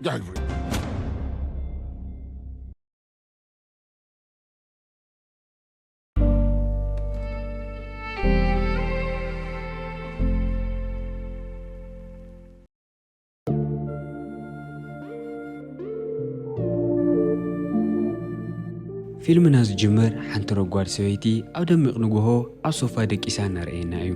Gag free. ፊልምና ዝጅምር ሓንቲ ረጓድ ሰበይቲ ኣብ ደሚቕ ንግሆ ኣብ ሶፋ ደቂሳ እናረኣየና እዩ።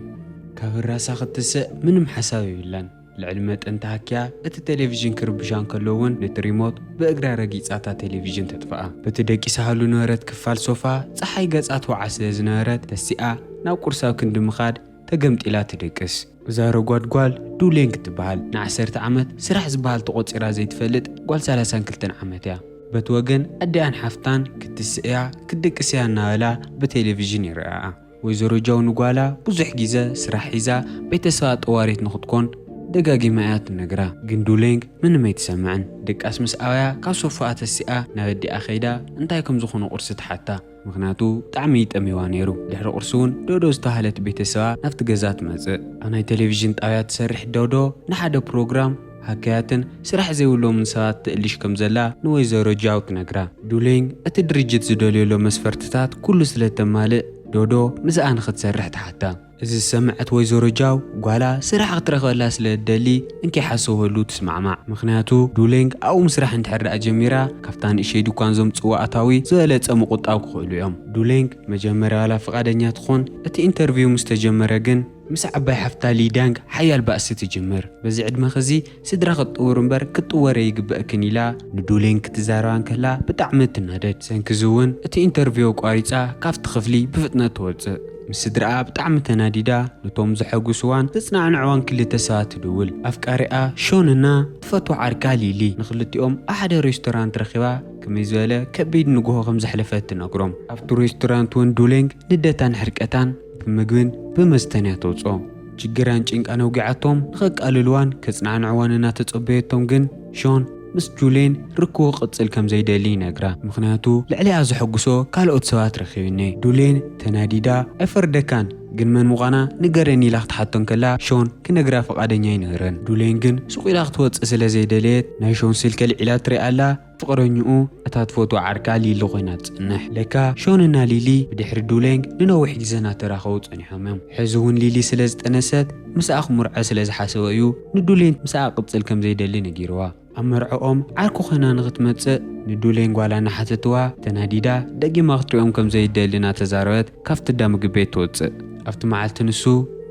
ካብ ህራሳ ክትስእ ምንም ሓሳብ የብላን። ልዕሊ መጠን ተሃክያ እቲ ቴሌቪዥን ክርብሻ እንከሎ እውን ነቲ ሪሞት ብእግራ ረጊጻ እታ ቴሌቪዥን ተጥፍኣ። በቲ ደቂሳሉ ነበረት ክፋል ሶፋ ጸሓይ ገጻ ትወዓ ስለ ዝነበረት ተሲኣ ናብ ቁርሲ ኣብ ክንዲ ምኻድ ተገምጢላ ትደቅስ። እዛ ረጓድ ጓል ዱሌንግ ትበሃል። ንዓሰርተ ዓመት ስራሕ ዝበሃል ተቖጺራ ዘይትፈልጥ ጓል ሰላሳን ክልተን ዓመት እያ። በቲ ወገን ኣዲኣን ሓፍታን ክትስእያ ክትድቅስያ እናበላ ብቴሌቪዥን ይረኣኣ። ወይዘሮ ጃው ንጓላ ብዙሕ ግዜ ስራሕ ሒዛ ቤተሰባ ጠዋሪት ንኽትኮን ደጋጊማ እያ ትነግራ። ግን ዱሌንግ ምንም ኣይትሰምዕን። ድቃስ ምስ ኣበያ ካብ ሶፋኣ ተሲኣ ናብ ኣዲኣ ከይዳ እንታይ ከም ዝኾነ ቁርሲ ትሓታ። ምኽንያቱ ብጣዕሚ ይጠምዋ ነይሩ። ድሕሪ ቁርሲ እውን ዶዶ ዝተባህለት ቤተሰባ ናብቲ ገዛ ትመጽእ። ኣብ ናይ ቴሌቪዥን ጣብያ ትሰርሕ ዶዶ ንሓደ ፕሮግራም ሃከያትን ስራሕ ዘይብሎምን ሰባት ትእልሽ ከም ዘላ ንወይዘሮ ጃው ትነግራ። ዱሌንግ እቲ ድርጅት ዝደልየሎ መስፈርትታት ኩሉ ስለ ተማልእ ዶዶ ምስኣ ንኽትሰርሕ ትሓታ። እዚ ዝሰምዐት ወይዘሮ ጃው ጓላ ስራሕ ክትረኽበላ ስለ እትደሊ እንከይሓሰበሉ ትስማዕማዕ። ምኽንያቱ ዱሌንግ ኣብኡ ምስራሕ እንድሕር ደኣ ጀሚራ ካብታ ንእሸይ ድኳን ዘምጽዎ ኣታዊ ዝበለጸ ምቑጣብ ክኽእሉ እዮም። ዱሌንግ መጀመርያ ዋላ ፍቓደኛ ትኾን፣ እቲ ኢንተርቪው ምስ ተጀመረ ግን ምስ ዓባይ ሓፍታ ሊዳንግ ሓያል ባእሲ ትጅምር። በዚ ዕድመኺ እዚ ስድራ ክትጥውር እምበር ክትጥወር ኣይግበእክን ኢላ ንዱሌንግ ክትዛረባ እንከላ ብጣዕሚ ትናደድ። ሰንኪ እዚ እውን እቲ ኢንተርቪው ኣቋሪጻ ካብቲ ክፍሊ ብፍጥነት ትወጽእ። ምስ ስድራኣ ብጣዕሚ ተናዲዳ ነቶም ዘሐጉስዋን ዘጽናንዕዋን ክልተ ሰባት ትድውል። ኣፍቃሪኣ ሾንና ትፈትዋ ዓርካ ሊሊ ንክልቲኦም ኣብ ሓደ ሬስቶራንት ረኺባ ከመይ ዝበለ ከቢድ ንግሆ ከም ዘሕለፈት ትነግሮም። ኣብቲ ሬስቶራንት እውን ዱሌንግ ንደታን ሕርቀታን ብምግብን ብመስተን እያ ተውፅኦ። ችግራን ጭንቃን ኣውጊዓቶም ንኸቃልልዋን ከጽናንዕዋን እናተጸበየቶም ግን ሾን ምስ ዱሌን ርክቡ ክቕጽል ከም ዘይደሊ ይነግራ። ምኽንያቱ ልዕሊኣ ዘሐጉሶ ካልኦት ሰባት ረኺብኒ። ዱሌን ተናዲዳ ኣይፈርደካን ግን መን ምዃና ንገረኒ ኢላ ክትሓቶ እንከላ ሾን ክነግራ ፍቓደኛ ኣይነበረን። ዱሌን ግን ሱቕ ኢላ ክትወጽእ ስለ ዘይደለየት ናይ ሾን ስልኪ ኣልዒላ ትሪኣ ኣላ። ፍቕረኝኡ እታ ትፈትዋ ዓርካ ሊሊ ኮይና ትጸንሕ። ለካ ሾንና ሊሊ ብድሕሪ ዱሌንግ ንነዊሕ ግዜ እናተራኸቡ ጸኒሖም እዮም። ሕዚ እውን ሊሊ ስለ ዝጠነሰት ምስኣ ክምርዖ ስለ ዝሓሰበ እዩ ንዱሌን ምስኣ ክቕጽል ከም ዘይደሊ ነጊርዋ። ኣብ መርዕኦም ዓርኩ ኮይና ንኽትመጽእ ንዱሌን ጓላ እናሓተትዋ ተናዲዳ ደጊማ ክትሪኦም ከም ዘይደሊ እናተዛረበት ካብቲ እንዳ ምግቢ ቤት ትወጽእ። ኣብቲ መዓልቲ ንሱ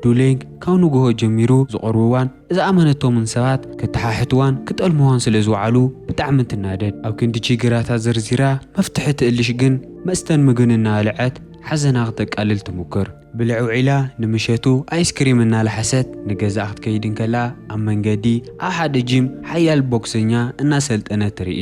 ዱሌንግ ካብ ንግሆ ጀሚሩ ዝቐርብዋን ዝኣመነቶምን ሰባት ከተሓሕትዋን ክጠልምዋን ስለ ዝወዓሉ ብጣዕሚ ትናደድ። ኣብ ክንዲ ችግራታ ዘርዚራ መፍትሒ ትእልሽ ግን መስተን ምግብን እናበልዐት ሓዘና ክተቃልል ትሙክር። ብልዕ ውዒላ ንምሸቱ ኣይስክሪም እናለሓሰት ንገዛኣ ክትከይድ እንከላ ኣብ መንገዲ ኣብ ሓደ ጂም ሓያል ቦክሰኛ እናሰልጠነ ትርኢ።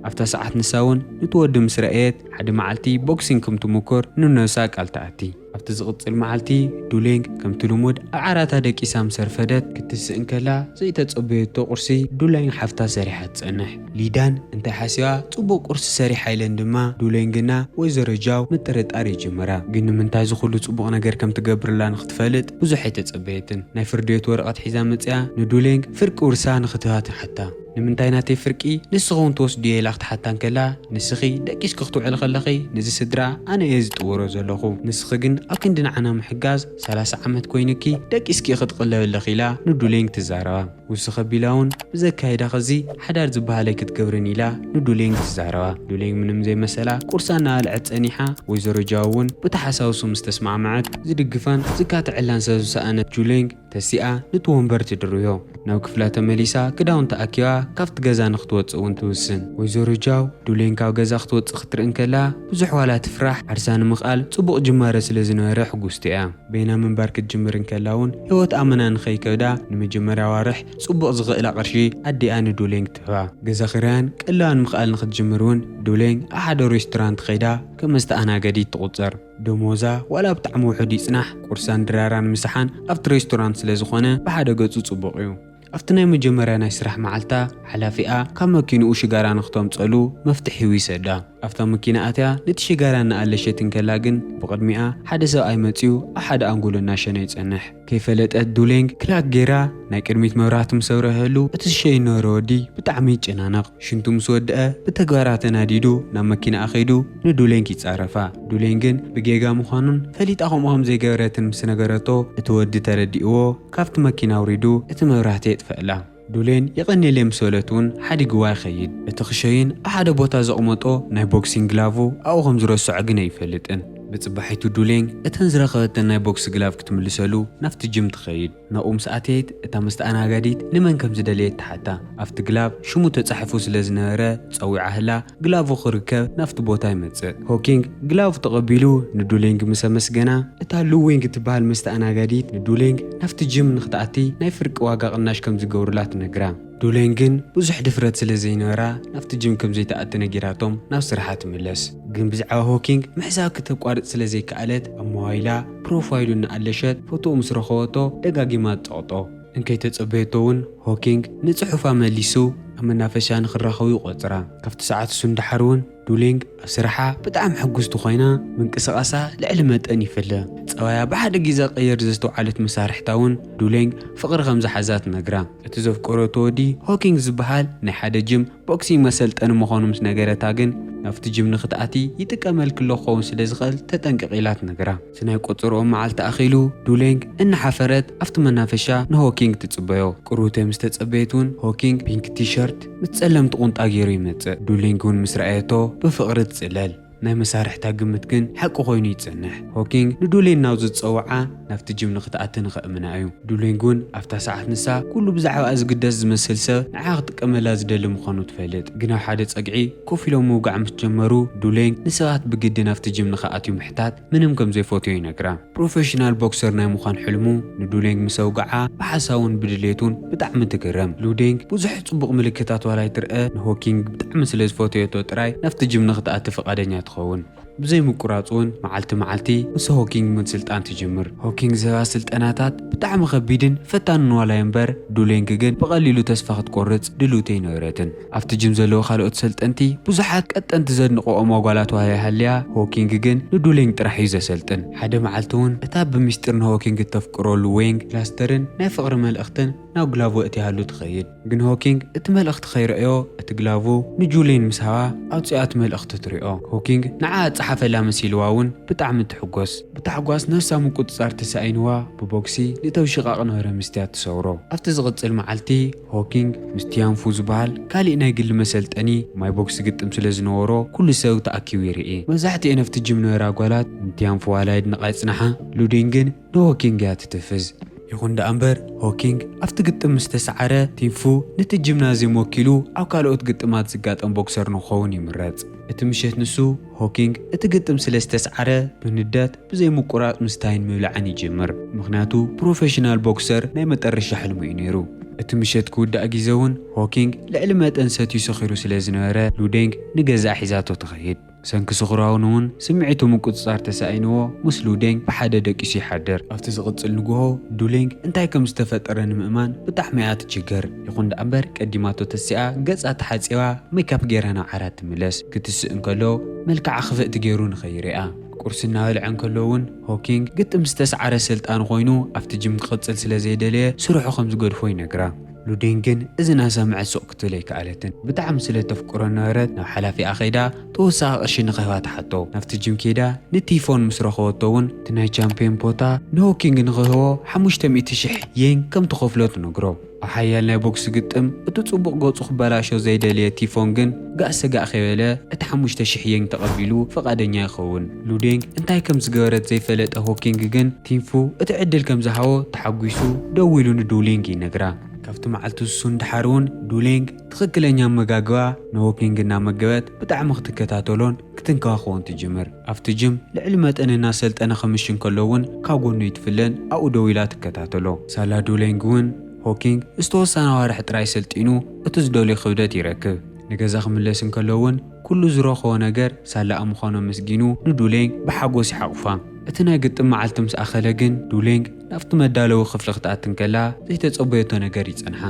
ኣብታ ሰዓት ንሳ እውን ነቲ ወዲ ምስ ረኣየት ሓደ መዓልቲ ቦክሲንግ ከም ትሙክር ንነብሳ ቃል ትኣቲ። ኣብቲ ዝቕጽል መዓልቲ ዱሌንግ ከምቲ ልሙድ ኣብ ዓራታ ደቂሳ ምስ ኣርፈደት ክትስእ እንከላ ዘይተጸበየቶ ቁርሲ ዱሌንግ ሓፍታ ሰሪሓ ትጸንሕ። ሊዳን እንታይ ሓሲባ ጽቡቕ ቁርሲ ሰሪሓ ኢለን ድማ ዱሌንግና ወይዘሮ ጃው ምጥርጣር ይጅምራ። ግን ንምንታይ እዚ ኩሉ ጽቡቕ ነገር ከም ትገብርላ ንኽትፈልጥ ብዙሕ ኣይተጸበየትን። ናይ ፍርዲ ቤት ወረቐት ሒዛ መጺኣ ንዱሌንግ ፍርቂ ውርሳ ንኽትህባ ትሓታ። ንምንታይ ናተይ ፍርቂ ንስኺ እውን ትወስድዮ ኢላ ክትሓታ እንከላ ንስኺ ደቂስኪ ክትውዕሊ ከለኺ ነዚ ስድራ ኣነ እየ ዝጥውሮ ዘለኹ። ንስኺ ግን ኣብ ክንዲ ንዓና ምሕጋዝ ሰላሳ ዓመት ኮይኑኪ ደቂስኪ ክትቕለቢ ኣለኺ ኢላ ንዱሌንግ ትዛረባ። ውስኽ ኣቢላ እውን ብዘካየዳ ኸዚ ሓዳር ዝበሃል ኣይክትገብርን ኢላ ንዱሌንግ ትዛረባ። ዱሌንግ ምንም ዘይመሰላ ቁርሳ እናበልዐት ጸኒሓ ወይዘሮ ጃው እውን ብተሓሳውሱ ምስ ተስማዕመዐት ዝድግፋን ዝካትዐላን ሰብ ዝሰኣነት ጁሌንግ ተሲኣ ነቲ ወንበር ትድርብዮ። ናብ ክፍላ ተመሊሳ ክዳውንቲ ኣኪባ ካብቲ ገዛ ንክትወጽእ እውን ትውስን። ወይዘሮ ጃው ዱሌን ካብ ገዛ ክትወጽእ ክትርኢ እንከላ ብዙሕ ዋላ ትፍራሕ ዓርሳ ንምኽኣል ጽቡቕ ጅማረ ስለ ዝነበረ ሕጉስቲ እያ። በይና ምንባር ክትጅምር እንከላ እውን ህይወት ኣመና ንኸይከብዳ ንመጀመርያ ኣዋርሕ ጽቡቕ ዝኽእላ ቅርሺ ኣዲኣ ንዱሌን ክትህባ። ገዛ ኽራያን ቀለዋን ምኽኣል ንክትጅምር እውን ዱሌን ኣብ ሓደ ሬስቶራንት ኸይዳ ከም መስተኣናገዲት ትቑጸር። ደሞዛ ዋላ ብጣዕሚ ውሑድ ይጽናሕ፣ ቁርሳን ድራራን ምሳሓን ኣብቲ ሬስቶራንት ስለ ዝኾነ ብሓደ ገጹ ጽቡቕ እዩ። ኣብቲ ናይ መጀመርያ ናይ ስራሕ መዓልታ፣ ሓላፊኣ ካብ መኪንኡ ሽጋራ ንክተምጸሉ መፍትሒ ይሰዳ። ኣብታ መኪና ኣትያ ነቲ ሽጋራ እናኣለሸት እንከላ ግን፣ ብቕድሚኣ ሓደ ሰብኣይ መጺኡ ኣብ ሓደ ኣንጎሎ እናሸነ ይጸንሕ። ከይፈለጠት ዱሌንግ ክላክ ጌራ ናይ ቅድሚት መብራህቲ ምስ ኣብረሀሉ፣ እቲ ዝሸይን ነበረ ወዲ ብጣዕሚ ይጨናነቕ። ሽንቱ ምስ ወድአ ብተግባራ ተናዲዱ ናብ መኪናኣ ከይዱ ንዱሌንግ ይጻረፋ። ዱሌንግ ግን ብጌጋ ምዃኑን ፈሊጣ ከምኡ ከም ዘይገበረትን ምስ ነገረቶ፣ እቲ ወዲ ተረዲእዎ ካብቲ መኪና ኣውሪዱ እቲ መብራህቲ የጥፈእላ። ዱሌን የቐንየለይ ምስ በለት እውን ሓዲግዋ ይኸይድ። እቲ ክሸይን ኣብ ሓደ ቦታ ዘቕመጦ ናይ ቦክሲንግ ግላቭ ኣብኡ ከም ዝረስዖ ግን ኣይፈልጥን። ብጽባሒቱ ዱሌንግ እተን ዝረኸበተን ናይ ቦክስ ግላቭ ክትምልሰሉ ናብቲ ጅም ትኸይድ። ናብኡ ምስ ኣተየት እታ መስተኣናጋዲት ንመን ከም ዝደለየት ትሓታ። ኣብቲ ግላቭ ሽሙ ተጻሒፉ ስለ ዝነበረ ጸዊዓ ህላ ግላቭ ክርከብ ናብቲ ቦታ ይመጽእ። ሆኪንግ ግላቭ ተቐቢሉ ንዱሌንግ ምስ ኣመስገና፣ እታ ሉዊንግ እትበሃል መስተኣናጋዲት ንዱሌንግ ናብቲ ጅም ንክትኣቲ ናይ ፍርቂ ዋጋ ቅናሽ ከም ዝገብሩላ ትነግራ። ዱሌንግ ግን ብዙሕ ድፍረት ስለ ዘይነበራ ናብቲ ጅም ከም ዘይትኣቲ ነጊራቶም ናብ ስራሓ ትምለስ። ግን ብዛዕባ ሆኪንግ ምሕሳብ ክተቋርጽ ስለ ዘይከኣለት ኣብ ሞባይላ ፕሮፋይሉ እናኣለሸት ፎቶኡ ምስ ረኸበቶ ደጋጊማ ትጸቕጦ። እንከይተጸበየቶ እውን ሆኪንግ ንጽሑፋ መሊሱ ኣብ መናፈሻ ንኽራኸቡ ይቖጽራ። ካብቲ ሰዓት እሱ ንደሓር እውን ዱሌንግ ኣብ ስራሓ ብጣዕሚ ሕጉስቲ ኮይና ምንቅስቓሳ ልዕሊ መጠን ይፍለ። ጸባያ ብሓደ ግዜ ቀየር ዘስተውዓለት መሳርሕታ እውን ዱሌንግ ፍቕሪ ከም ዝሓዛ ትነግራ። እቲ ዘፍቀረቶ ወዲ ሆኪንግ ዝበሃል ናይ ሓደ ጅም ቦክሲንግ መሰልጠኒ ምዃኑ ምስ ነገረታ ግን ናብቲ ጅም ንክትኣቲ ይጥቀመልኪ ኣሎ ክኸውን ስለ ዝኽእል ተጠንቀቂ ኢላ ትነግራ። እቲ ናይ ቆጸርኦም መዓልቲ ኣኺሉ ዱሌንግ እናሓፈረት ኣብቲ መናፈሻ ንሆኪንግ ትጽበዮ። ቅሩተ ምስ ተጸበየት እውን ሆኪንግ ፒንክ ቲሸርት ምስ ጸለምቲ ቁንጣ ገይሩ ይመጽእ። ዱሌንግ እውን ምስ ረኣየቶ ብፍቕሪ ትጽለል። ናይ መሳርሕታ ግምት ግን ሓቂ ኮይኑ ይጸንሕ። ሆኪንግ ንዱሌን ናብ ዝጸውዓ ናብቲ ጅም ንክትኣቲ ንኸእምና እዩ። ዱሌንግ እውን ኣብታ ሰዓት ንሳ ኩሉ ብዛዕባኣ ዝግደስ ዝመስል ሰብ ንዓ ክጥቀመላ ዝደሊ ምዃኑ ትፈልጥ። ግን ኣብ ሓደ ጸግዒ ኮፍ ኢሎም ምውጋዕ ምስ ጀመሩ ዱሌንግ ንሰባት ብግዲ ናብቲ ጅም ንኽኣትዩ ምሕታት ምንም ከም ዘይፈትዮ ይነግራ። ፕሮፌሽናል ቦክሰር ናይ ምዃን ሕልሙ ንዱሌንግ ምስ ኣውግዓ ብሓሳቡን ብድሌቱን ብጣዕሚ ትግረም። ሉዴንግ ብዙሕ ጽቡቕ ምልክታት ዋላ ኣይትርአ፣ ንሆኪንግ ብጣዕሚ ስለ ዝፈተየቶ ጥራይ ናብቲ ጅም ንኽትኣቲ ፍቓደኛ ትኸውን። ብዘይ ምቁራጽ እውን መዓልቲ መዓልቲ ምስ ሆኪንግ ምስልጣን ትጅምር። ሆኪንግ ዝህባ ስልጠናታት ብጣዕሚ ከቢድን ፈታንን ዋላ እምበር፣ ዱሌንግ ግን ብቐሊሉ ተስፋ ክትቆርጽ ድልውቲ ኣይነበረትን። ኣብቲ ጅም ዘለዉ ካልኦት ሰልጠንቲ ብዙሓት ቀጠንቲ ዘድንቕኦም ኣጓላት ዋላ ይሃልያ፣ ሆኪንግ ግን ንዱሌንግ ጥራሕ እዩ ዘሰልጥን። ሓደ መዓልቲ እውን እታ ብምስጢር ንሆኪንግ እተፍቅሮ ሉዌንግ ላስተርን ናይ ፍቕሪ መልእኽትን ናብ ግላቮ እትያሃሉ ትኸይድ። ግን ሆኪንግ እቲ መልእኽቲ ከይረኣዮ እቲ ግላቮ ንጁሌን ምስ ሃባ ኣውፂኣ እቲ መልእኽቲ ትሪኦ። ሆኪንግ ንዓ ኣፀሓፈላ መሲልዋ እውን ብጣዕሚ ትሕጎስ። ብታሕጓስ ነብሳ ምቁፅፃር ተሳኢንዋ ብቦክሲ ንተውሽቓቕ ነበረ ምስትያት ትሰውሮ። ኣብቲ ዝቕፅል መዓልቲ ሆኪንግ ምስ ቲያንፉ ዝበሃል ካሊእ ናይ ግሊ መሰልጠኒ ማይ ቦክሲ ግጥም ስለ ዝነበሮ ኩሉ ሰብ ተኣኪቡ ይርኢ። መብዛሕትኤን ኣብቲ ጅም ነበራ ጓላት ንቲያንፉ ዋላ የድንቓ ይጽንሓ፣ ሉዴን ግን ንሆኪንግ እያ ትትፍዝ። ይኹን ደኣ እምበር ሆኪንግ ኣብቲ ግጥም ምስ ተሰዓረ ቲንፉ ነቲ ጂምናዝየም ወኪሉ ኣብ ካልኦት ግጥማት ዝጋጠም ቦክሰር ንክኸውን ይምረጽ። እቲ ምሸት ንሱ ሆኪንግ እቲ ግጥም ስለ ዝተስዓረ ብንደት ብዘይ ምቁራጽ ምስታይን ምብላዕን ይጅምር። ምኽንያቱ ፕሮፌሽናል ቦክሰር ናይ መጠረሻ ሕልሙ እዩ ነይሩ። እቲ ምሸት ክውዳእ ግዜ እውን ሆኪንግ ልዕሊ መጠን ሰትዩ ሰኺሩ ስለ ዝነበረ ሉዴንግ ንገዛእ ሒዛቶ ትኸይድ። ብሰንኪ ስኽራውን እውን ስምዒቱ ምቁጽጻር ተሳኢንዎ ምስ ሉዴንግ ብሓደ ደቂሱ ይሓድር። ኣብቲ ዝቕጽል ንግሆ ዱሌንግ እንታይ ከም ዝተፈጠረ ንምእማን ብጣዕሚ እያ ትችገር። ይኹን ደኣ እምበር ቀዲማቶ ተሲኣ ገጻ ተሓጺባ ሜካፕ ገይራ ናብ ዓራት ትምለስ። ክትስእ እንከሎ መልክዓ ክፍእቲ ገይሩ ንኸይርእያ። ቁርሲ እናበልዐ እንከሎ እውን ሆኪንግ ግጥም ዝተስዓረ ሰልጣን ኮይኑ ኣብቲ ጅም ክቕጽል ስለ ዘይደለየ ስርሑ ከም ዝገድፎ ይነግራ። ሉዴን ግን እዚ እናሰምዐት ሱቕ ክትብል ኣይከኣለትን። ብጣዕሚ ስለ ተፍቅሮ ነበረት ናብ ሓላፊኣ ከይዳ ተወሳኺ ቅርሺ ንኽህባ ትሓቶ። ናብቲ ጂም ከይዳ ንቲፎን ምስ ረኸበቶ እውን እቲ ናይ ቻምፒዮን ቦታ ንሆኪንግ ንኽህቦ ሓሙሽተ ሚእቲ ሽሕ የን ከም ትኸፍሎ ትነግሮ። ኣብ ሓያል ናይ ቦክሲ ግጥም እቲ ጽቡቕ ገጹ ክበላሾ ዘይደለየ ቲፎን ግን ጋእ ሰጋእ ከይበለ እቲ ሓሙሽተ ሽሕ የን ተቐቢሉ ፍቓደኛ ይኸውን። ሉዴንግ እንታይ ከም ዝገበረት ዘይፈለጠ ሆኪንግ ግን ቲንፉ እቲ ዕድል ከም ዝሃቦ ተሓጒሱ ደዊሉ ንዱሌንግ ይነግራ። ካብቲ መዓልቲ ንሱ ንደሓር እውን ዱሌንግ ትኽክለኛ ኣመጋግባ ንሆኪንግ እናመገበት ብጣዕሚ ክትከታተሎን ክትንከባኸቦን ትጅምር። ኣብቲ ጅም ልዕሊ መጠን እናሰልጠነ ከምሽ እንከሎ እውን ካብ ጎኑ ኣይትፍለን ኣብኡ ደው ኢላ ትከታተሎ። ሳላ ዱሌንግ እውን ሆኪንግ ዝተወሰነ ኣዋርሕ ጥራይ ሰልጢኑ እቲ ዝደልዮ ክብደት ይረክብ። ንገዛ ክምለስ እንከሎ እውን ኩሉ ዝረኸቦ ነገር ሳላኣ ምዃኑ ኣመስጊኑ ንዱሌንግ ብሓጎስ ይሓቑፋ። እቲ ናይ ግጥም መዓልቲ ምስ ኣኸለ ግን ዱሌንግ ናብቲ መዳለዊ ክፍሊ ክትኣቲ እንከላ ዘይተጸበየቶ ነገር ይጸንሓ።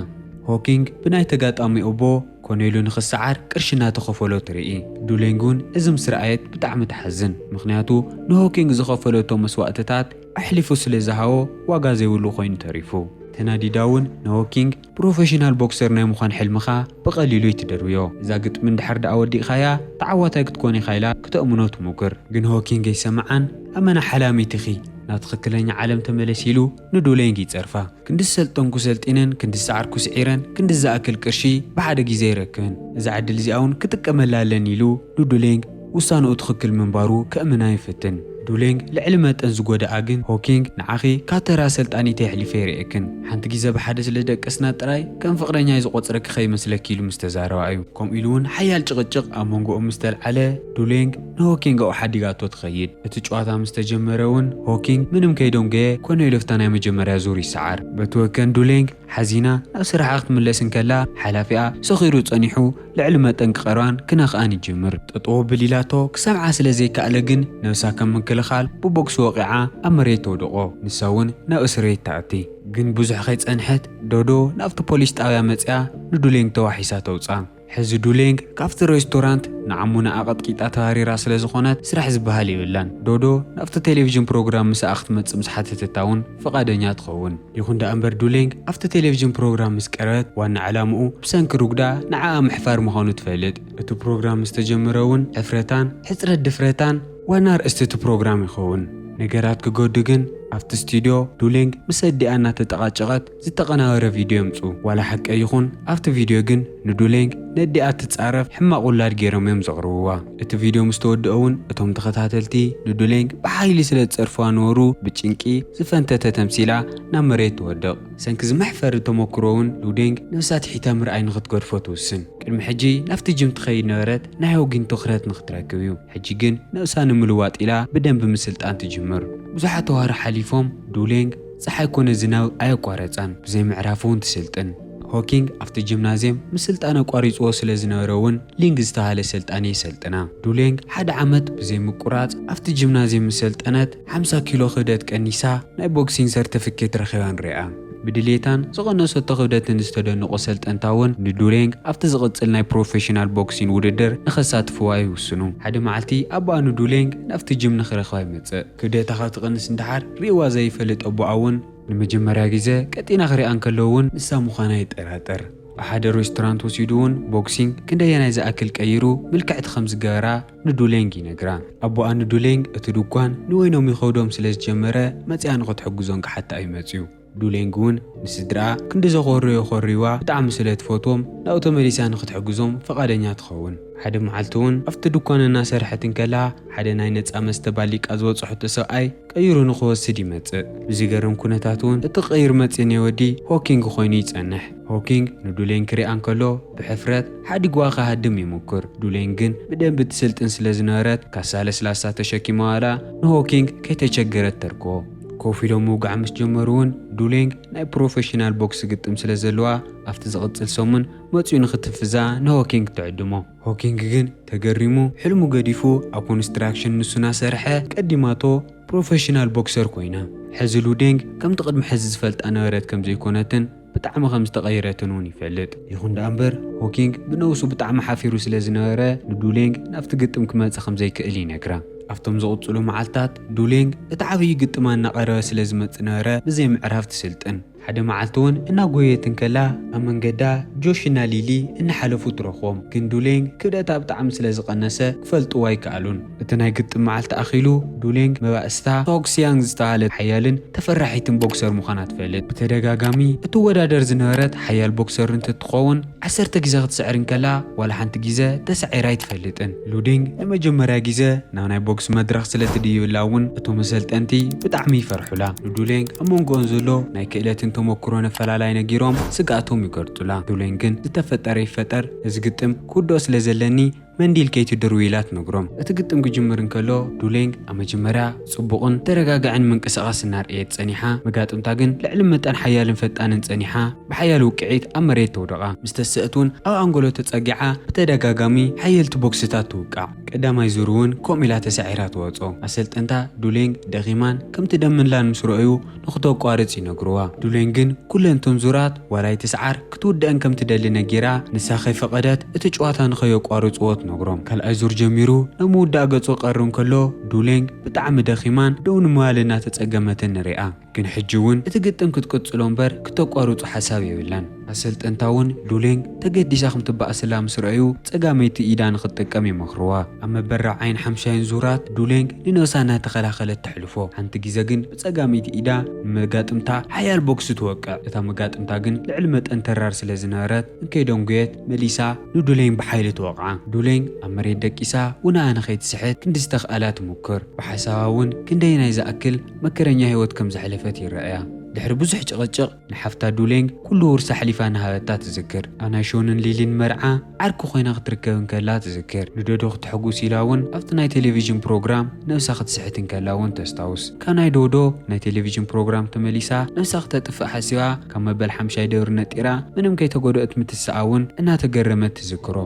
ሆኪንግ ብናይ ተጋጣሚ ኦቦ ኮነ ኢሉ ንኽሰዓር ቅርሺ እናተኸፈሎ ትርኢ። ዱሌንግ እውን እዚ ምስ ረኣየት ብጣዕሚ ትሓዝን፣ ምኽንያቱ ንሆኪንግ ዝኸፈለቶ መስዋእትታት ኣሕሊፉ ስለ ዝሃቦ ዋጋ ዘይብሉ ኮይኑ ተሪፉ። ተናዲዳ እውን ንሆኪንግ ፕሮፌሽናል ቦክሰር ናይ ምዃን ሕልምኻ ብቐሊሉ ኣይትደርብዮ። እዛ ግጥሚ እንድሕር ደኣ ወዲእኻያ ተዓዋታይ ክትኮን ኢኻ ኢላ ክተእምኖ ትሙክር። ግን ሆኪንግ ኣይሰምዓን። ኣመና ሓላሚት ኢኺ፣ ናብ ትኽክለኛ ዓለም ተመለሲ ኢሉ ንዱሌንግ ይጸርፋ። ክንዲ ዝሰልጠንኩ ሰልጢነን፣ ክንዲ ዝሰዓርኩ ስዒረን፣ ክንዲ ዝኣክል ቅርሺ ብሓደ ግዜ ኣይረክብን። እዛ ዕድል እዚኣ እውን ክጥቀመላ ኣለኒ ኢሉ ንዱሌንግ ውሳንኡ ትኽክል ምንባሩ ከእምና ይፍትን። ዱሌንግ ልዕሊ መጠን ዝጎድኣ ግን ሆኪንግ ንዓኺ ካብ ተራ ሰልጣኒተይ ኣሕሊፈ ይርእየክን። ሓንቲ ግዜ ብሓደ ስለ ደቀስና ጥራይ ከም ፍቕረኛይ ዝቖጽረኪ ከይመስለኪ ኢሉ ምስ ተዛረባ እዩ። ከምኡ ኢሉ እውን ሓያል ጭቕጭቕ ኣብ መንጎኦም ምስ ተልዓለ ዱሌንግ ንሆኪንግ ኣብኡ ሓዲጋቶ ትኸይድ። እቲ ጨዋታ ምስ ተጀመረ እውን ሆኪንግ ምንም ከይደንጎየ ኮነ ኢሉ ኣብታ ናይ መጀመርያ ዙር ይሰዓር። በቲ ወገን ዱሌንግ ሓዚና ናብ ስራሓ ክትምለስ እንከላ ሓላፊኣ ሰኺሩ ጸኒሑ ልዕሊ መጠን ክቐርባን ክነኽኣን ይጅምር። ጠጠው ብል ኢላቶ ክሰምዓ ስለ ዘይከኣለ ግን ነብሳ ከም ምክልኻል ብቦክስ ወቒዓ ኣብ መሬት ተውድቖ። ንሳ እውን ናብ እስር ቤት ትኣቲ። ግን ብዙሕ ከይጸንሐት ዶዶ ናብቲ ፖሊስ ጣብያ መጺኣ ንዱሌንግ ተዋሒሳ ተውጻ። ሕዚ ዱሌንግ ካብቲ ሬስቶራንት ንዓሙና ኣቐጥቂጣ ተባሪራ ስለ ዝኾነት ስራሕ ዝበሃል የብላን። ዶዶ ናብቲ ቴሌቪዥን ፕሮግራም ምስኣ ክትመጽእ ምስ ሓተተታ እውን ፍቓደኛ ትኸውን። ይኹን ደኣ እምበር ዱሌንግ ኣብቲ ቴሌቪዥን ፕሮግራም ምስ ቀረበት ዋና ዕላምኡ ብሰንኪ ሩግዳ ንዓኣ ምሕፋር ምዃኑ ትፈልጥ። እቲ ፕሮግራም ምስ ተጀመረ እውን ሕፍረታን ሕጽረት ድፍረታን ዋና ኣርእስቲ እቲ ፕሮግራም ይኸውን። ነገራት ክገዱ ግን ኣብቲ ስቱድዮ ዱሌንግ ምስ ኣዲኣ እናተጠቓጨቐት ዝተቐናበረ ቪድዮ የምጽኡ። ዋላ ሓቂ ይኹን ኣብቲ ቪድዮ ግን ንዱሌንግ ነዲኣ እትጻረፍ ሕማቕ ውላድ ገይሮም እዮም ዘቕርብዋ። እቲ ቪድዮ ምስ ተወድኦ እውን እቶም ተኸታተልቲ ንዱሌንግ ብሓይሊ ስለ ዝጸርፍዋ ነበሩ ብጭንቂ ዝፈንተተ ተምሲላ ናብ መሬት ትወድቕ። ሰንኪ እዚ መሕፈሪ ተመክሮ እውን ሉዴንግ ነብሳ ትሒታ ምርኣይ ንኽትገድፎ ትውስን። ቅድሚ ሕጂ ናብቲ ጅም ትኸይድ ነበረት ናይ ሆኪንግ ትኹረት ንኽትረክብ እዩ። ሕጂ ግን ነብሳ ንምልዋጥ ኢላ ብደንቢ ምስልጣን ትጅምር። ብዙሓት ኣዋርሕ ሓሊፎም ዱሌንግ ጸሓይ ኮነ ዝናብ ኣየቋረጻን ብዘይ ምዕራፍ እውን ትስልጥን። ሆኪንግ ኣብቲ ጂምናዝየም ምስልጣን ኣቋሪጽዎ ስለ ዝነበረ እውን ሊንግ ዝተባህለ ሰልጣኒ የሰልጥና። ዱሌንግ ሓደ ዓመት ብዘይ ምቁራጽ ኣብቲ ጂምናዝየም ምስ ሰልጠነት ሓምሳ ኪሎ ክብደት ቀኒሳ ናይ ቦክሲንግ ሰርተፍኬት ረኺባ ንሪኣ። ብድሌታን ዝቐነሰቶ ክብደትን ዝተደነቑ ሰልጠንታ እውን ንዱሌንግ ኣብቲ ዝቕጽል ናይ ፕሮፌሽናል ቦክሲንግ ውድድር ንኸሳትፍዋ ይውስኑ። ሓደ መዓልቲ ኣቦኣ ንዱሌንግ ናብቲ ጂም ንኽረኽባ ይመጽእ። ክብደታ ካብ ትቐንስ እንድሓር ሪእዋ ዘይፈልጥ ኣቦኣ እውን ንመጀመርያ ግዜ ቀጢና ክሪኣ እንከሎ እውን ንሳ ምዃና ይጠራጠር። ኣብ ሓደ ሬስቶራንት ወሲዱ እውን ቦክሲንግ ክንደየናይ ዝኣክል ቀይሩ ምልክዕቲ ከም ዝገበራ ንዱሌንግ ይነግራ። ኣቦኣ ንዱሌንግ እቲ ድኳን ንወይኖም ይኸብዶም ስለ ዝጀመረ መጺኣ ንኽትሕግዞን ክሓታ እዩ መጺኡ። ዱሌንግ እውን ንስድራኣ ክንዲ ዘኾርዮ ኮሪዋ ብጣዕሚ ስለ ትፈትዎም ናብኡ ተመሊሳ ንኽትሕግዞም ፍቓደኛ ትኸውን። ሓደ መዓልቲ እውን ኣብቲ ድኳን እናሰርሐት እንከላ ሓደ ናይ ነጻ መስተ ባሊቃ ዝበጽሖቶ ሰብኣይ ቀይሩ ንኽወስድ ይመጽእ። ብዝገርም ኩነታት እውን እቲ ቀይሩ መጺእኒ ወዲ ሆኪንግ ኮይኑ ይጸንሕ። ሆኪንግ ንዱሌንግ ክሪኣ እንከሎ ብሕፍረት ሓዲግዋ ክሃድም ይሙክር። ዱሌንግ ግን ብደንቢ ትስልጥን ስለ ዝነበረት ካሳ ለስላሳ ተሸኪማ ዋላ ንሆኪንግ ከይተቸገረት ተርክቦ። ኮፍ ኢሎም ምውጋዕ ምስ ጀመሩ እውን ዱሌንግ ናይ ፕሮፌሽናል ቦክስ ግጥም ስለ ዘለዋ ኣብቲ ዝቕጽል ሰሙን መጺኡ ንኽትፍዛ ንሆኪንግ ትዕድሞ። ሆኪንግ ግን ተገሪሙ ሕልሙ ገዲፉ ኣብ ኮንስትራክሽን ንሱ እናሰርሐ ቀዲማቶ ፕሮፌሽናል ቦክሰር ኮይና። ሕዚ ሉዴንግ ከምቲ ቅድሚ ሕዚ ዝፈልጣ ነበረት ከም ዘይኮነትን ብጣዕሚ ከም ዝተቐየረትን እውን ይፈልጥ። ይኹን ደኣ እምበር ሆኪንግ ብነብሱ ብጣዕሚ ሓፊሩ ስለ ዝነበረ ንዱሌንግ ናብቲ ግጥም ክመጽእ ከም ዘይክእል ይነግራ። ኣብቶም ዝቕጽሉ መዓልታት ዱሌንግ እቲ ዓብዪ ግጥማ እናቐረበ ስለ ዝመጽእ ነበረ ብዘይ ምዕራፍ ትስልጥን። ሓደ መዓልቲ እውን እናጎየየት እንከላ ኣብ መንገዳ ጆሽና ሊሊ እናሓለፉ ትረኽቦም። ግን ዱሌንግ ክብደታ ብጣዕሚ ስለ ዝቐነሰ ክፈልጥዋ ኣይከኣሉን። እቲ ናይ ግጥም መዓልቲ ኣኺሉ ዱሌንግ መባእስታ ቶክስያንግ ዝተባህለት ሓያልን ተፈራሒትን ቦክሰር ምዃና ትፈልጥ። ብተደጋጋሚ እትወዳደር ዝነበረት ሓያል ቦክሰር እንትትኸውን ዓሰርተ ግዜ ክትስዕር እንከላ ዋላ ሓንቲ ግዜ ተሳዒራ ኣይትፈልጥን። ሉዴንግ ንመጀመርያ ግዜ ናብ ናይ ቦክስ መድረኽ ስለ ትድይብላ እውን እቶም መሰልጠንቲ ብጣዕሚ ይፈርሑላ። ንዱሌንግ ኣብ መንጎኦም ዘሎ ናይ ክእለትን ተመክሮን ኣፈላላይ ነጊሮም ስግኣቶም ይገልጹላ። ዱሌንግ ግን ዝተፈጠረ ይፈጠር እዚ ግጥም ክውድኦ ስለ ዘለኒ መንዲል ከይትድርቡ ኢላ ትነግሮም። እቲ ግጥም ክጅምር እንከሎ ዱሌንግ ኣብ መጀመርያ ጽቡቕን ተረጋጋዕን ምንቅስቓስ እናርኣየት ጸኒሓ፣ መጋጥምታ ግን ልዕሊ መጠን ሓያልን ፈጣንን ጸኒሓ ብሓያል ውቅዒት ኣብ መሬት ተውድቓ። ምስ ተሰእት እውን ኣብ ኣንጎሎ ተጸጊዓ ብተደጋጋሚ ሓየልቲ ቦክስታት ትውቃዕ። ቀዳማይ ዙር እውን ከምኡ ኢላ ተሳዒራ ትወጾ። ኣሰልጠንታ ዱሌንግ ደኺማን ከም ትደምንላን ምስ ረኣዩ ንኽተቋርጽ ይነግርዋ። ዱሌንግ ግን ኩለን እቶም ዙራት ዋላ ኣይትስዓር ክትውድአን ከም ትደሊ ነጊራ፣ ንሳ ከይፈቐደት እቲ ጨዋታ ንኸየቋርጽዎ ትነግሮም። ካልኣይ ዙር ጀሚሩ ናብ ምውዳእ ገጹ ክቐርብ እንከሎ ዱሌንግ ብጣዕሚ ደኺማን ደው ንምባል እናተጸገመትን ንሪኣ። ግን ሕጂ እውን እቲ ግጥም ክትቅጽሎ እምበር ክተቋርጹ ሓሳብ የብላን። ኣሰልጠንታ እውን ዱሌንግ ተገዲሳ ከም ትበኣሰላ ምስ ረኣዩ ጸጋመይቲ ኢዳ ንኽትጥቀም ይመኽርዋ። ኣብ መበረዓይን ሓምሻይን ዙራት ዱሌንግ ንነብሳ እናተኸላኸለት ተሕልፎ። ሓንቲ ግዜ ግን ብጸጋመይቲ ኢዳ ንመጋጥምታ ሓያል ቦክስ ትወቅዕ። እታ መጋጥምታ ግን ልዕሊ መጠን ተራር ስለ ዝነበረት እንከይደንጎየት መሊሳ ንዱሌንግ ብሓይሊ ትወቕዓ። ዱሌንግ ኣብ መሬት ደቂሳ ውንኣ ንኸይትስሕት ክንዲ ዝተኽኣላ ትሙክር። ብሓሳባ እውን ክንደየናይ ዝኣክል መከረኛ ህይወት ከም ዘሕለፈት ይረኣያ። ድሕሪ ብዙሕ ጭቕጭቕ ንሓፍታ ዱሌንግ ኩሉ ውርሳ ኣሕሊፋ እናሃበታ ትዝክር። ኣብ ናይ ሾንን ሊሊን መርዓ ዓርኪ ኮይና ክትርከብ እንከላ ትዝክር። ንዶዶ ክተሐጉስ ኢላ እውን ኣብቲ ናይ ቴሌቪዥን ፕሮግራም ነብሳ ክትስሕት እንከላ እውን ተስታውስ። ካብ ናይ ዶዶ ናይ ቴሌቪዥን ፕሮግራም ተመሊሳ ነብሳ ክተጥፍእ ሓሲባ ካብ መበል ሓምሻይ ደብሪ ነጢራ ምንም ከይተጎድኦት ምትስኣ እውን እናተገረመት ትዝክሮ።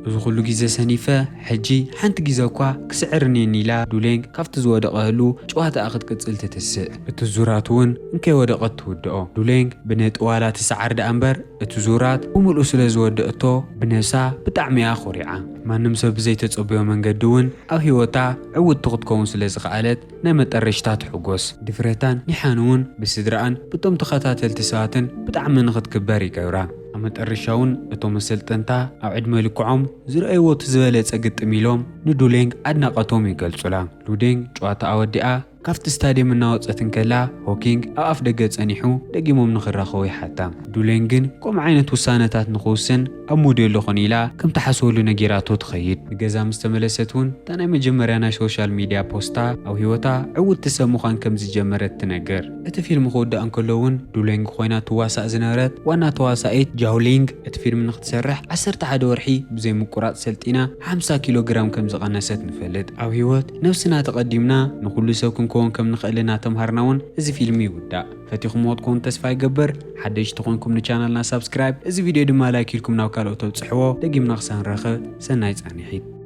እዚ ኩሉ ግዜ ሰኒፈ፣ ሕጂ ሓንቲ ግዜ እኳ ክስዕር እኒኤኒ ኢላ ዱሌንግ ካብቲ ዝወደቐ ህሉ ጨዋታኣ ክትቅጽል ትትስእ። እቲ ዙራት እውን እንከይወደቐት ትውድኦ። ዱሌንግ ብነጥቢ ዋላ ትስዓር ደኣ እምበር እቲ ዙራት ብምልኡ ስለ ዝወደእቶ ብነብሳ ብጣዕሚ እያ ኮሪዓ። ማንም ሰብ ብዘይተጸበዮ መንገዲ እውን ኣብ ህይወታ ዕውትቲ ክትከውን ስለ ዝኸኣለት ናይ መጠረሽታ ትሕጎስ። ድፍረታን ኒሓን እውን ብስድራኣን ብቶም ተኸታተልቲ ሰባትን ብጣዕሚ ንኽትክበር ይገብራ። ኣብ መጠረሻ እውን እቶም ኣሰልጠንታ ኣብ ዕድመ ልክዖም ዝረኣይዎ እቲ ዝበለጸ ግጥም ኢሎም ንዱሌንግ ኣድናቐቶም ይገልጹላ። ዱሌንግ ጨዋታ ኣወዲኣ ካብቲ ስታድየም እናወጸት እንከላ ሆኪንግ ኣብ ኣፍ ደገ ጸኒሑ ደጊሞም ንኽራኸቡ ይሓታ። ዱሌንግ ግን ከምኡ ዓይነት ውሳነታት ንኽውስን ኣብ ሙድ የለኹን ኢላ ከም ትሓስበሉ ነጊራቶ ትኸይድ። ንገዛ ምስ ተመለሰት እውን እታ ናይ መጀመርያ ናይ ሶሻል ሚድያ ፖስታ ኣብ ህይወታ ዕውትቲ ሰብ ምዃን ከም ዝጀመረት ትነግር። እቲ ፊልም ክውዳእ እንከሎ እውን ዱሌንግ ኮይና ትዋሳእ ዝነበረት ዋና ተዋሳኢት ጃውሊንግ እቲ ፊልም ንክትሰርሕ ዓሰርተ ሓደ ወርሒ ብዘይ ምቁራጽ ሰልጢና ሓምሳ ኪሎ ግራም ከም ዝቐነሰት ንፈልጥ። ኣብ ህይወት ነብስና ተቐዲምና ንኹሉ ሰብ ክንከውን ከም ንኽእል እናተምሃርና እውን እዚ ፊልም ይውዳእ። ፈቲኹምዎ ክትኮኑ ተስፋ ይገብር። ሓደሽቲ ኮይንኩም ንቻናልና ሳብስክራይብ፣ እዚ ቪድዮ ድማ ላይክ ኢልኩም ናብ ካልኦት ኣብጽሕዎ። ደጊምና ክሳብ ንራኸብ ሰናይ ጻንሒት።